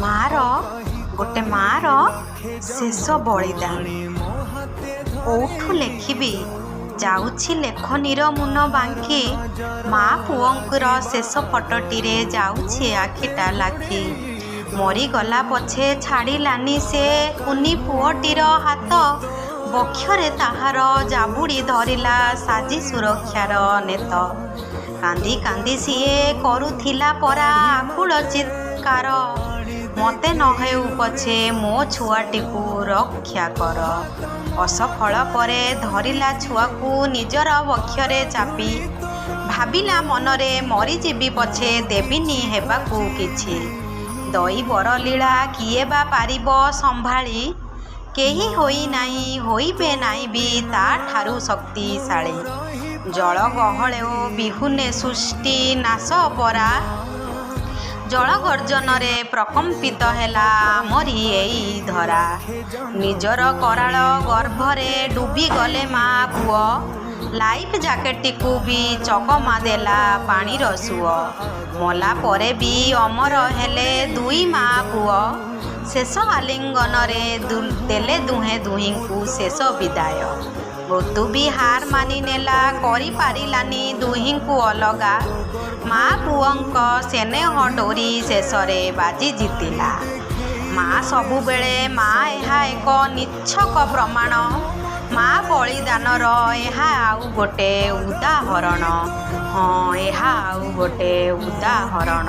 ମାଆର, ଗୋଟେ ମାଆର ଶେଷ ବଳିଦାନ। କୋଉଠୁ ଲେଖିବି, ଯାଉଛି ଲେଖନୀର ମୁନ ବାଙ୍କି। ମାଆ ପୁଅଙ୍କର ଶେଷ ଫଟୋଟିରେ ଯାଉଛି ଆଖିଟା ଲାଖି। ମରିଗଲା ପଛେ ଛାଡ଼ିଲାନି ସେ କୁନି ପୁଅଟିର ହାତ। ବକ୍ଷରେ ତାହାର ଜାବୁଡ଼ି ଧରିଲା ସାଜି ସୁରକ୍ଷାର ନେତ। କାନ୍ଦି କାନ୍ଦି ସିଏ କରୁଥିଲା ପରା ଆକୁଳ ଚିତ୍କାର, "ମତେ ନହେଉ ପଛେ ମୋ ଛୁଆଟିକୁ ରକ୍ଷା କର।" ଅସଫଳ ପରେ ଧରିଲା ଛୁଆକୁ ନିଜର ବକ୍ଷରେ ଚାପି। ଭାବିଲା ମନରେ, ମରିଯିବି ପଛେ ଦେବିନି ହେବାକୁ କିଛି। ଦଇବର ଲୀଳା କିଏ ବା ପାରିବ ସମ୍ଭାଳି? କେହି ହୋଇନାହିଁ, ହୋଇବେ ନାହିଁ ବି ତା'ଠାରୁ ଶକ୍ତିଶାଳୀ। ଜଳ ଗହଳ ବିହୁନେ ସୃଷ୍ଟି ନାଶ ପରା। ଜଳ ଗର୍ଜନରେ ପ୍ରକମ୍ପିତ ହେଲା ଆମରି ଏଇ ଧରା। ନିଜର କରାଳ ଗର୍ଭରେ ଡୁବିଗଲେ ମାଆ ପୁଅ। ଲାଇଫ୍ ଜ୍ୟାକେଟଟିକୁ ବି ଚକମା ଦେଲା ପାଣିର ସୁଅ। ମଲା ପରେ ବି ଅମର ହେଲେ ଦୁଇ ମାଆ ପୁଅ। ଶେଷ ଆଲିଙ୍ଗନରେ ଦେଲେ ଦୁହେଁ ଦୁହିଁଙ୍କୁ ଶେଷ ବିଦାୟ। ମୃତ୍ୟୁ ବି ହାର ମାନିନେଲା, କରିପାରିଲାନି ଦୁହିଁଙ୍କୁ ଅଲଗା। ମାଆ ପୁଅଙ୍କ ସ୍ନେହ ଡୋରି ଶେଷରେ ବାଜି ଜିତିଲା। ମାଆ ସବୁବେଳେ ମାଆ, ଏହା ଏକ ନିଚ୍ଛକ ପ୍ରମାଣ। ମାଆ ବଳିଦାନର ଏହା ଆଉ ଗୋଟେ ଉଦାହରଣ। ହଁ, ଏହା ଆଉ ଗୋଟେ ଉଦାହରଣ।